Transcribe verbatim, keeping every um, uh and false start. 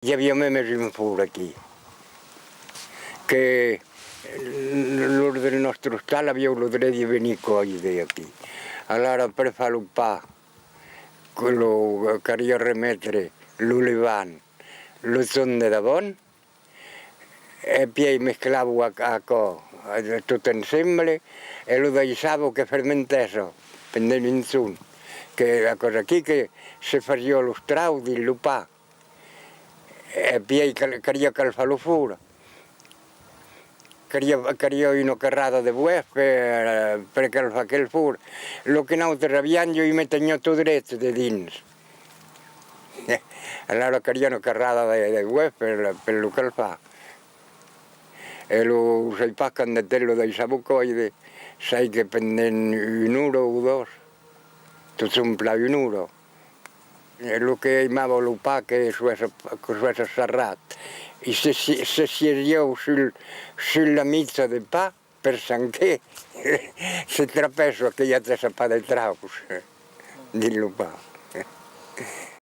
I aviá mèmes un forn aquí, que los del nòstre ostal avián lo dret de venir còire aquí. Alara, per far lo pan, que lo, caliá remetre lo levam, lo jorn de davant, e pièi mesclavan a, aquò, eh, tot ensemble, e lo daissavan que fermentèsse pendent un jorn, que aquò's aquí que se fasiá los traucs dins lo pan. E pièi cal-, caliá calfar lo forn. Caliá, caliá una carrada de boès per, per calfar aquel forn. Lo que nautres aviam, i metèm tot dret dedins. Alara caliá una carrada de, de boès per, per lo calfar. E lo, sai pas quant de temps lo daissavan còire, sai que pendent una ora o doas, tot son plan una ora. E lo que aimava lo pan que soèsse, que soèsse sarrat, e se, se, se siègiá sul, sul la micha de pan, per çò que se trapèsse que i agèsse pas de traucs dins lo pan.